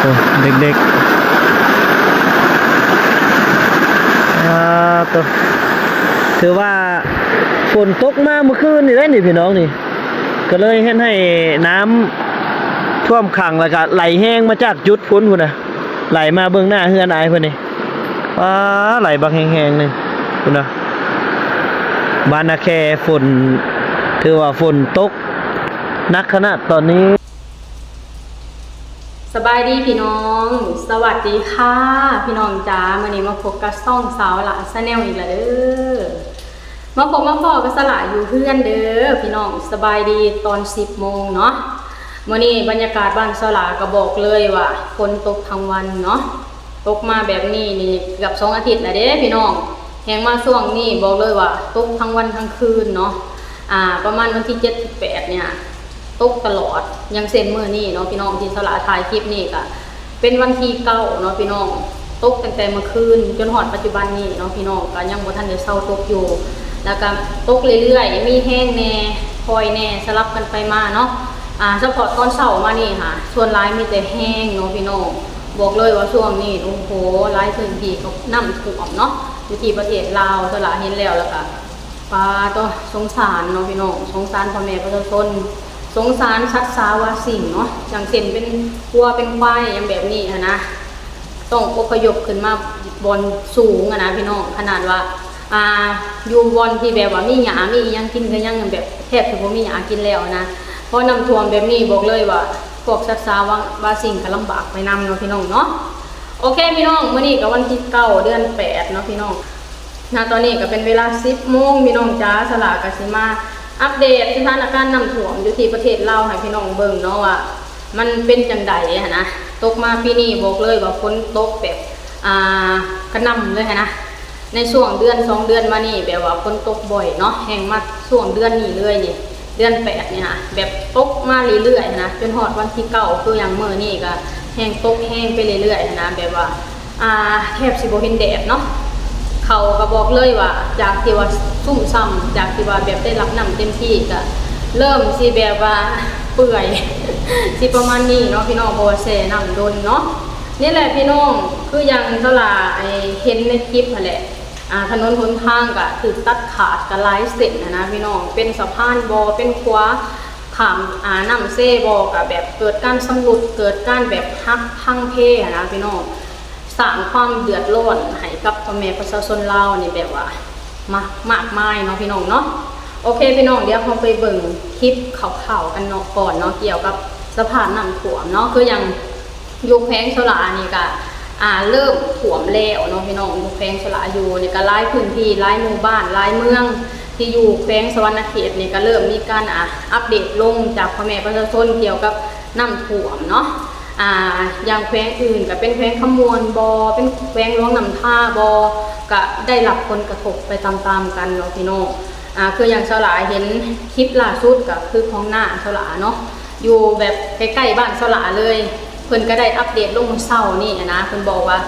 ໂອ້ ເດັກໆ ອ່າ ໂຕ ຖືວ່າຝົນຕົກມາມື້ຄືນນີ້ເດ້ນີ້ພີ່ນ້ອງນີ້ ກໍເລີຍເຮັດໃຫ້ນ້ຳຖ້ວມຂັງ ແລ້ວກໍໄຫຼແຮງມາຈາກຈຸດພຸ້ນພຸ້ນນະ ໄຫຼມາເບິ່ງໜ້າເຮືອນອ້າຍເພິ່ນນີ້ ປາ ໄຫຼບັກແຮງໆ ນີ້ ພຸ້ນນະ ບ້ານນາແຄ ຝົນ ຖືວ່າຝົນຕົກໜັກຂະໜາດຕອນນີ້. ສະບາຍດີພີ່ນ້ອງ ສະຫວັດດີຄ່ະພີ່ນ້ອງຈ໋າ ມື້ນີ້ມາພົບກັບຊ່ອງສາວຫຼ້າ Channel ອີກແລ້ວເດີ ມາພົບມາພໍ້ກັບສາວຫຼ້າຢູ່ເຮືອນເດີພີ່ນ້ອງ ສະບາຍດີຕອນສິບໂມງເນາະ ມື້ນີ້ບັນຍາກາດບ້ານສາວຫຼ້າກໍບອກເລີຍວ່າຝົນຕົກທັງວັນເນາະ ຕົກມາແບບນີ້ນີ້ເກືອບສອງອາທິດແລ້ວເດ້ພີ່ນ້ອງ ແຮງມາຊ່ວງນີ້ບອກເລີຍວ່າຕົກທັງວັນທັງຄືນເນາະ ອ່າ ປະມານວັນທີເຈັດ ທີແປດ ເນີ້ຍ ຕົກຕະຫຼອດ ຢ່າງເຊັ່ນມື້ນີ້ເນາະພີ່ນ້ອງ ທີ່ສາວຫຼ້າຖ່າຍຄລິບນີ້ກະເປັນວັນທີເກົ້າເນາະພີ່ນ້ອງ ຕົກຕັ້ງແຕ່ມື້ຄືນຈົນຮອດປັດຈຸບັນນີ້ເນາະພີ່ນ້ອງ ກະຍັງບໍ່ທັນໄດ້ເຊົາຕົກຢູ່ ແລ້ວກະຕົກເລື້ອຍໆ ມີແຮງແດ່ ຄ່ອຍແດ່ ສະຫຼັບກັນໄປມາເນາະ ອ່າ ສະເພາະຕອນເຊົ້າມານີ້ຫາ ສ່ວນຫຼາຍມີແຕ່ແຮງເນາະພີ່ນ້ອງ ບອກເລີຍວ່າຊ່ວງນີ້ ໂອ້ໂຫ ຫຼາຍພື້ນທີ່ກໍນ້ຳຖ້ວມເນາະ ຢູ່ທີ່ປະເທດລາວ ສາວຫຼ້າເຫັນແລ້ວ ແລ້ວກະ ປາໂຕ ສົງສານເນາະພີ່ນ້ອງ ສົງສານພໍ່ແມ່ປະຊາຊົນ ສົງສານສັດສາວາສິ່ງເນາະ ຢ່າງເຊັ່ນເປັນງົວເປັນຄວາຍຫຍັງແບບນີ້ຫັ້ນນະ ຕ້ອງອົບພະຍົບຂຶ້ນມາບ່ອນສູງຫັ້ນນະພີ່ນ້ອງ ຂະໜາດວ່າ ອ່າ ຢູ່ບ່ອນທີ່ແບບວ່າມີຫຍ້າມີອີ່ຫຍັງກິນກໍຍັງແບບແທບຊິບໍ່ມີຫຍ້າກິນແລ້ວຫັ້ນນະ ເພາະນ້ຳຖ້ວມແບບນີ້ບອກເລີຍວ່າພວກສັດສາວາ ວາສິ່ງກໍລຳບາກໄປນຳເນາະພີ່ນ້ອງເນາະ ໂອເຄພີ່ນ້ອງ ມື້ນີ້ກໍວັນທີເກົ້າ ເດືອນແປດເນາະພີ່ນ້ອງ ນະຕອນນີ້ກໍເປັນເວລາສິບໂມງພີ່ນ້ອງຈ໋າ ສາວຫຼ້າກໍຊິມາອັບເດດສະຖານະການນ້ຳຖ້ວມຢູ່ທີ່ປະເທດລາວໃຫ້ພີ່ນ້ອງເບິ່ງເນາະວ່າມັນເປັນຈັ່ງໃດຫັ້ນນະ ຕົກມາປີນີ້ບອກເລີຍວ່າຝົນຕົກແບບ ອ່າ ກະໜ່ຳເລີຍຫັ້ນນະ ໃນຊ່ວງເດືອນສອງເດືອນມານີ້ແບບວ່າຝົນຕົກບ່ອຍເນາະ ແຮງມາຊ່ວງເດືອນນີ້ເລີຍນີ້ ເດືອນແປດນີ້ຫາ ແບບຕົກມາເລື້ອຍໆຫັ້ນນະ ຈົນຮອດວັນທີເກົ້າ ຄືຢ່າງມື້ນີ້ກໍແຮງຕົກແຮງໄປເລື້ອຍໆຫັ້ນນະ ແບບວ່າ ອ່າ ແທບຊິບໍ່ເຫັນແດດເນາະ ເຂົ້າກໍບອກເລີຍວ່າຈາກທີ່ວ່າຊຸ່ມຊ່ຳ ຈາກທີ່ວ່າແບບໄດ້ຮັບນ້ຳເຕັມທີ່ ກໍເລີ່ມຊິແບບວ່າເປື່ອຍ ຊິປະມານນີ້ເນາະພີ່ນ້ອງ ເພາະວ່າແຊ່ນ້ຳດົນເນາະ ນີ້ແຫຼະພີ່ນ້ອງ ຄືຢ່າງສາວຫຼ້າ ໄອ້ ເຫັນໃນຄລິບຫັ້ນແຫຼະ ອ່າ ຖະໜົນຫົນທາງກໍຖືກຕັດຂາດກັນຫຼາຍເສັ້ນຫັ້ນນະພີ່ນ້ອງ ເປັນສະພານບໍ ເປັນຂົວຂ້າມ ອ່າ ນ້ຳເຊບໍ ກໍແບບເກີດການຊຳລຸດ ເກີດການແບບຫັກພັງເພຫັ້ນນະພີ່ນ້ອງ ສ້າງຄວາມເດືອດຮ້ອນໃຫ້ກັບພໍ່ແມ່ປະຊາຊົນລາວນີ້ແບບວ່າ ມາ ມາກມາຍເນາະພີ່ນ້ອງເນາະ ໂອເຄພີ່ນ້ອງ ດຽວເຮົາໄປເບິ່ງຄລິບຂ່າວໆກັນເນາະ ກ່ອນເນາະ ກ່ຽວກັບສະພາບນ້ຳຖ້ວມເນາະ ຄືຢ່າງ ຢູ່ແຂວງສະຫວານີ້ກະ ອ່າ ເລີ່ມຖ້ວມແລ້ວເນາະພີ່ນ້ອງ ຢູ່ແຂວງສະຫວາຢູ່ນີ້ກະຫຼາຍພື້ນທີ່ ຫຼາຍໝູ່ບ້ານ ຫຼາຍເມືອງທີ່ຢູ່ແຂວງສະຫວັນນະເຂດນີ້ກະເລີ່ມມີການ ອ່າ ອັບເດດລົງຈາກພໍ່ແມ່ປະຊາຊົນກ່ຽວກັບນ້ຳຖ້ວມເນາະ ອ່າ ຢ່າງແຂວງອື່ນກະເປັນແຂວງຄຳມ່ວນບໍ ເປັນແຂວງຫຼວງນ້ຳທາບໍ ກະໄດ້ຮັບຜົນກະທົບໄປຕາມໆກັນເນາະພີ່ນ້ອງ ອ່າ ຄືຢ່າງສາວຫຼ້າເຫັນຄລິບລ່າສຸດກະຄືຂອງນ້າສາວຫຼ້າເນາະ ຢູ່ແບບໃກ້ໆບ້ານສາວຫຼ້າເລີຍ ເພິ່ນກໍໄດ້ອັບເດດລົງມື້ເຊົ້ານີ້ຫັ້ນນະ ເພິ່ນບອກວ່າ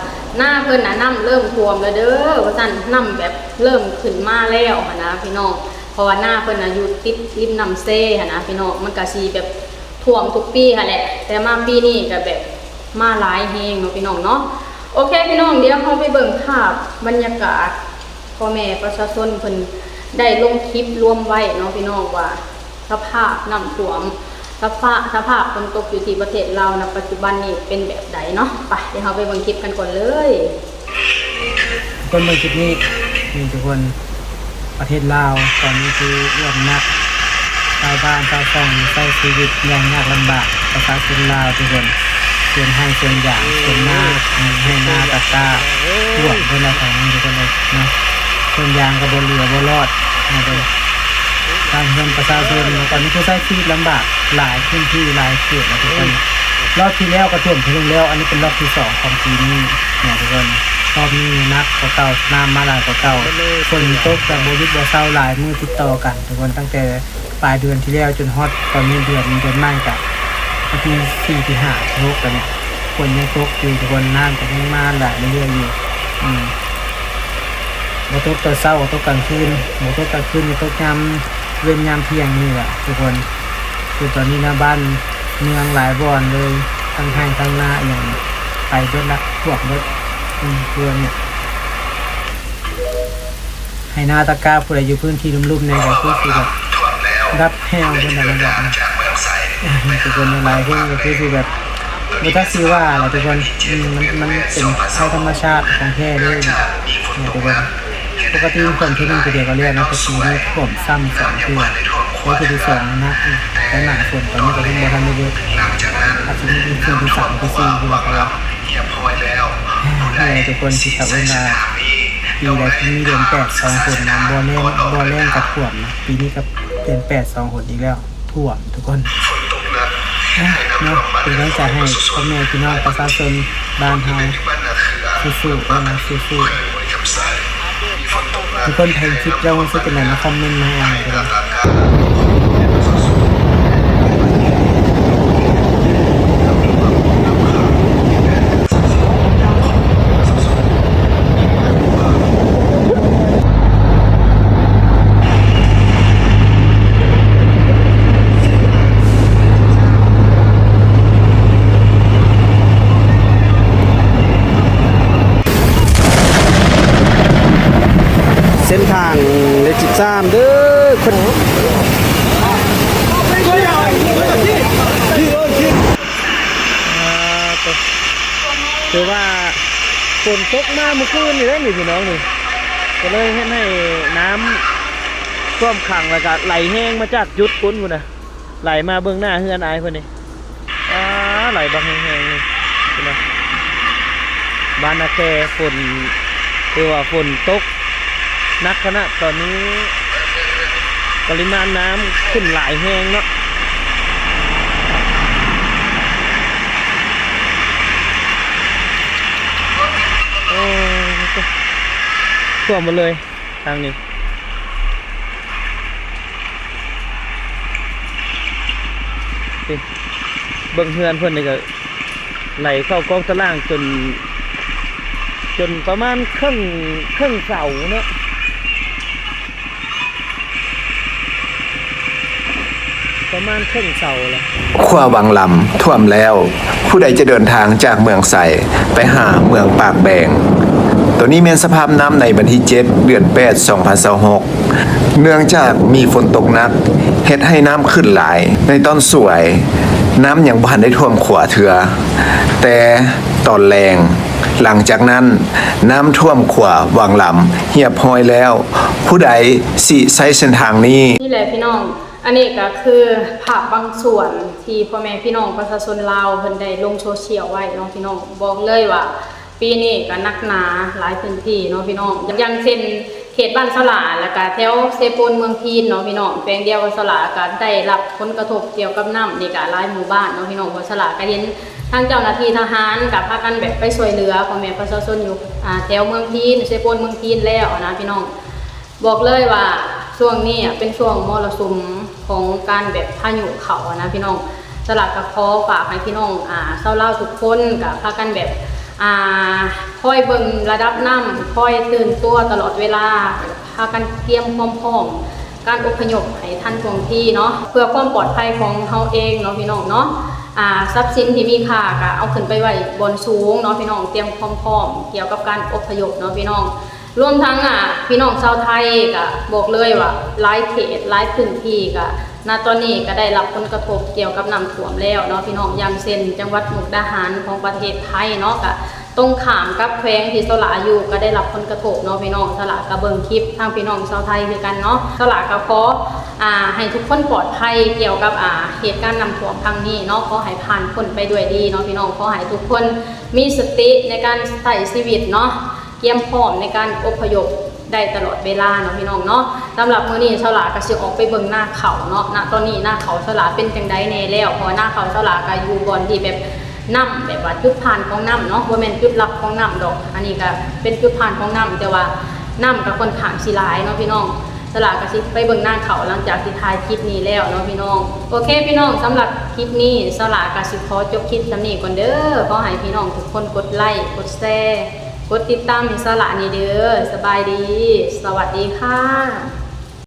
ນາເພິ່ນນະນ້ຳເລີ່ມຖ້ວມແລ້ວເດີວ່າຊັ້ນ ນ້ຳແບບເລີ່ມຂຶ້ນມາແລ້ວຫັ້ນນະພີ່ນ້ອງ ເພາະວ່ານາເພິ່ນນະຢູ່ຕິດລິມນ້ຳເຊຫັ້ນນະພີ່ນ້ອງ ມັນກະຊິແບບຖ້ວມທຸກປີຫັ້ນແຫຼະ ແຕ່ມາປີນີ້ກະແບບມາຫຼາຍແຮງເນາະພີ່ນ້ອງເນາະ ໂອເຄພີ່ນ້ອງ ດຽວເຮົາໄປເບິ່ງພາບບັນຍາກາດ ພໍ່ແມ່ປະຊາຊົນເພິ່ນໄດ້ລົງຄລິບລວມໄວ້ເນາະພີ່ນ້ອງວ່າ ສະພາບນ້ຳຖ້ວມ ສະພາ ສະພາບຝົນຕົກຢູ່ທີ່ປະເທດລາວນະປັດຈຸບັນນີ້ເປັນແບບໃດເນາະ ໄປ ດຽວເຮົາໄປເບິ່ງຄລິບກັນກ່ອນເລີຍ. ທຸກຄົນເບິ່ງຄລິບນີ້ ນີ້ທຸກຄົນ ປະເທດລາວຕອນນີ້ຄືຖ້ວມໜັກ ຊາວບ້ານຊາວຊ່ອງນີ້ໃຊ້ຊີວິດຢ່າງຍາກລຳບາກ ປະຊາຊົນລາວທຸກຄົນ ສວນໄຮ່ສວນຢາງ ສວນນາ ໄຮ່ນາຕາກກ້າ ຖ້ວມເບິດແລ້ວຕອນນີ້ທຸກຄົນເອີຍເນາະ ສວນຢາງກໍບໍ່ເຫຼືອບໍ່ລອດເນາະ ບ້ານເຮືອນປະຊາຊົນເນາະ ຕອນນີ້ຄືໃຊ້ຊີວິດລຳບາກຫຼາຍພື້ນທີ່ຫຼາຍເຂດນະທຸກຄົນ ຮອບທີ່ແລ້ວກໍຖ້ວມເທື່ອໜຶ່ງແລ້ວ ອັນນີ້ເປັນຮອບທີສອງຂອງປີນີ້ເນາະທຸກຄົນ ຮອບນີ້ໜັກກວ່າເກົ່າ ນ້ຳມາຫຼາຍກວ່າເກົ່າ ຝົນຕົກແບບບໍ່ຢຸດບໍ່ເຊົາຫຼາຍມື້ຕິດຕໍ່ກັນທຸກຄົນ ຕັ້ງແຕ່ ປາຍເດືອນທີ່ແລ້ວຈົນຮອດຕອນນີ້ເດືອນ ເດືອນໃໝ່ກະວັນທີສີ່ ທີຫ້າ ທີຫົກ ກະຝົນຍັງຕົກຢູ່ທຸກຄົນ ນ້ຳກະຍັງມາຫຼາຍເລື້ອຍໆຢູ່ ອືມ ບໍ່ຕົກຕອນເຊົ້າກໍຕົກກາງຄືນ ບໍ່ຕົກກາງຄືນກໍຕົກຍາມເວັນຍາມທ່ຽງນີ້ແຫຼະທຸກຄົນ ຄືຕອນນີ້ນະ ບ້ານເມືອງຫຼາຍບ່ອນເລີຍ ທັງໄຮ່ທັງນາອີ່ຫຍັງ ໄປເບິດລະ ຖ້ວມເບິດ ອືມ ຄືວ່ານີ້ ໄຮ່ນາຕາກາ ຜູ້ໃດຢູ່ພື້ນທີ່ລຸ່ມໆ ແດ່ກໍຄືຊິແບບດັບແຫ້ວເບິດລະ ແບບນີ້ ທຸກຄົນ ຫຼາຍຄົນກໍຄືຊິແບບບໍ່ຈັກຊິວ່າລະ ທຸກຄົນ ອືມ ມັນ ມັນເປັນໄພທຳມະຊາດຂອງແທ້ເລີຍ ທຸກຄົນ. ປົກກະຕິຖ້ວມເທື່ອໜຶ່ງເທື່ອດຽວກໍແລ້ວເນາະ ແຕ່ປີນີ້ຖ້ວມຊ້ຳສອງເທື່ອ ແລ້ວເທື່ອທີສອງນະ ແລ້ວໜ້າຝົນຕອນນີ້ກໍຍັງບໍ່ທັນໄດ້ເບິດ ອາດຊິມີເທື່ອທີສາມ ທີສີ່ພຸ້ນລະ ເຂົາວ່າ. ນີ້ແຫຼະທຸກຄົນ ທີ່ເຂົາເອີ້ນວ່າ ປີໃດທີ່ມີເດືອນແປດສອງຫົນນະ ບໍ່ແລ້ງ ບໍ່ແລ້ງກໍຖ້ວມນະ ປີນີ້ກໍເດືອນແປດສອງຫົນອີກແລ້ວ ຖ້ວມ ທຸກຄົນ ເນາະ ເປັນກຳລັງໃຈໃຫ້ພໍ່ແມ່ພີ່ນ້ອງປະຊາຊົນບ້ານເຮົາ ສູ້ໆ ເດີ ສູ້ໆ ທຸກຄົນ. ເຫັນຄລິບແລ້ວຮູ້ສຶກຈັ່ງໃດ ມາຄອມເມັນມາໃຫ້ອ່ານກັນເດີ. ເສັ້ນທາງເລກສິບສາມເດີ ເພິ່ນ ອ່າ ຖືວ່າຝົນຕົກມາມື້ຄືນນີ້ແຫຼະນີ້ພີ່ນ້ອງນີ້ ກໍເລີຍເຮັດໃຫ້ນ້ຳຖ້ວມຂັງ ແລ້ວກະໄຫຼແຮງມາຈາກຈຸດພຸ້ນພຸ້ນນະ ໄຫຼມາເບິ່ງໜ້າເຮືອນອ້າຍເພິ່ນນີ້ ອາ ໄຫຼບັກແຮງໆ ນີ້ພຸ້ນນະ ບ້ານນາແຄ ຝົນ ຖືວ່າຝົນຕົກ ໜັກຂະໜາດຕອນນີ້ ປະລິມານນ້ຳຂຶ້ນຫຼາຍແຮງເນາະ ໂອ້ ຖ້ວມໝົດເລີຍທາງນີ້ ນີ້ ເບິ່ງເຮືອນເພິ່ນນີ້ກໍ ໄຫຼເຂົ້າກ້ອງຕາລ່າງຈົນ ຈົນປະມານເຄິ່ງ ເຄິ່ງເສົາເນາະ ປະມານເຄິ່ງເສົາແຫຼະ. ຂົວວັງລຳຖ້ວມແລ້ວ ຜູ້ໃດຈະເດີນທາງຈາກເມືອງໄຊໄປຫາເມືອງປາກແບງ. ໂຕນີ້ແມ່ນສະພາບນ້ຳໃນວັນທີເຈັດ ເດືອນແປດ ສອງພັນຊາວຫົກ ເນື່ອງຈາກມີຝົນຕົກໜັກ ເຮັດໃຫ້ນ້ຳຂຶ້ນຫຼາຍ. ໃນຕອນສວຍ ນ້ຳຍັງບໍ່ທັນໄດ້ຖ້ວມຂົວເທື່ອ ແຕ່ຕອນແລງ ຫຼັງຈາກນັ້ນ ນ້ຳຖ້ວມຂົວວັງລຳຮຽບຮ້ອຍແລ້ວ. ຜູ້ໃດຊິໃຊ້ເສັ້ນທາງນີ້? ນີ້ແຫຼະພີ່ນ້ອງ ອັນນີ້ກໍຄືພາບບາງສ່ວນທີ່ພໍ່ແມ່ພີ່ນ້ອງປະຊາຊົນລາວເພິ່ນໄດ້ລົງໂຊຊຽວໄວ້ເນາະພີ່ນ້ອງ. ບອກເລີຍວ່າ ປີນີ້ກໍໜັກໜາຫຼາຍພື້ນທີ່ເນາະພີ່ນ້ອງ ຢ່າງເຊັ່ນ ເຂດບ້ານສະຫຼາ ແລ້ວກະແຖວເຊໂປນເມືອງພີນເນາະພີ່ນ້ອງ ແຂວງດຽວກັບສະຫຼາ ກະໄດ້ຮັບຜົນກະທົບກ່ຽວກັບນ້ຳນີ້ກະຫຼາຍໝູ່ບ້ານເນາະພີ່ນ້ອງ. ເພາະສະຫຼາກະເຫັນທາງເຈົ້າໜ້າທີ່ທະຫານກະພາກັນແບບໄປຊ່ວຍເຫຼືອພໍ່ແມ່ປະຊາຊົນຢູ່ ອາ ແຖວເມືອງພີນ ເຊໂປນເມືອງພີນແລ້ວນະພີ່ນ້ອງ. ບອກເລີຍວ່າຊ່ວງນີ້ເປັນຊ່ວງມໍລະສຸມຂອງການແບບພາຍຸເຂົ້ານະພີ່ນ້ອງ. ສະຫຼາກະຂໍຝາກໃຫ້ພີ່ນ້ອງ ອາ ຊາວລາວທຸກຄົນກະພາກັນແບບ ອາ ຄອຍເບິ່ງລະດັບນ້ຳ ຄອຍຕື່ນຕົວຕະຫຼອດເວລາ ພາກັນກຽມຄວາມພ້ອມການອົບພະຍົບໃຫ້ທັນທ່ວງທີເນາະ ເພື່ອຄວາມປອດໄພຂອງເຮົາເອງເນາະພີ່ນ້ອງເນາະ. ອາ ຊັບສິນທີ່ມີຄ່າກະເອົາຂຶ້ນໄປໄວ້ບ່ອນສູງເນາະພີ່ນ້ອງ ກຽມຄວາມພ້ອມກ່ຽວກັບການອົບພະຍົບເນາະພີ່ນ້ອງ. ລວມທັງ ອາ ພີ່ນ້ອງຊາວໄທກະບອກເລີຍວ່າ ຫຼາຍເຂດຫຼາຍພື້ນທີ່ກະ ນະຕອນນີ້ກະໄດ້ຮັບຜົນກະທົບກ່ຽວກັບນ້ຳຖ້ວມແລ້ວເນາະພີ່ນ້ອງ. ຢ່າງເຊັ່ນ ຈັງຫວັດມຸກດາຫານຂອງປະເທດໄທເນາະ ກະຕົງຂ້າມກັບແຂວງທີ່ສະຫຼາຢູ່ກະໄດ້ຮັບຜົນກະທົບເນາະພີ່ນ້ອງ. ສະຫຼາກະເບິ່ງຄລິບທາງພີ່ນ້ອງຊາວໄທຄືກັນເນາະ. ສະຫຼາກະຂໍ ອາ ໃຫ້ທຸກຄົນປອດໄພກ່ຽວກັບ ອາ ເຫດການນ້ຳຖ້ວມຄັ້ງນີ້ເນາະ. ຂໍໃຫ້ຜ່ານພົ້ນໄປດ້ວຍດີເນາະພີ່ນ້ອງ. ຂໍໃຫ້ທຸກຄົນມີສະຕິໃນການໃຊ້ຊີວິດເນາະ. ກຽມພ້ອມໃນການອົບພະຍົບໄດ້ຕະຫຼອດເວລາເນາະພີ່ນ້ອງເນາະ. ສຳລັບມື້ນີ້ສາວຫຼ້າກໍຊິອອກໄປເບິ່ງນາເຂົ້າເນາະ. ນະຕອນນີ້ນາເຂົ້າສາວຫຼ້າເປັນຈັ່ງໃດແດ່ແລ້ວ? ເພາະວ່ານາເຂົ້າສາວຫຼ້າກໍຢູ່ບ່ອນທີ່ແບບນ້ຳ ແບບວ່າຈຸດຜ່ານຂອງນ້ຳເນາະ, ບໍ່ແມ່ນຈຸດຫຼັກຂອງນ້ຳດອກ. ອັນນີ້ກໍເປັນຈຸດຜ່ານຂອງນ້ຳ ແຕ່ວ່ານ້ຳກໍຂ້ອນຂ້າງຊິຫຼາຍເນາະພີ່ນ້ອງ. ສາວຫຼ້າກໍຊິໄປເບິ່ງນາເຂົ້າຫຼັງຈາກທີ່ຖ່າຍຄລິບນີ້ແລ້ວເນາະພີ່ນ້ອງ. ໂອເຄພີ່ນ້ອງ, ສຳລັບຄລິບນີ້ສາວຫຼ້າກໍຊິຂໍຈົບຄລິບສ່ຳນີ້ກ່ອນເດີ. ຂໍໃຫ້ພີ່ນ້ອງທຸກຄົນກົດໄລ ກົດແຊ ກົດຕິດຕາມໃຫ້ສາວຫຼ້າແດ່ເດີ. ສະບາຍດີ ສະຫວັດດີຄ່ະ.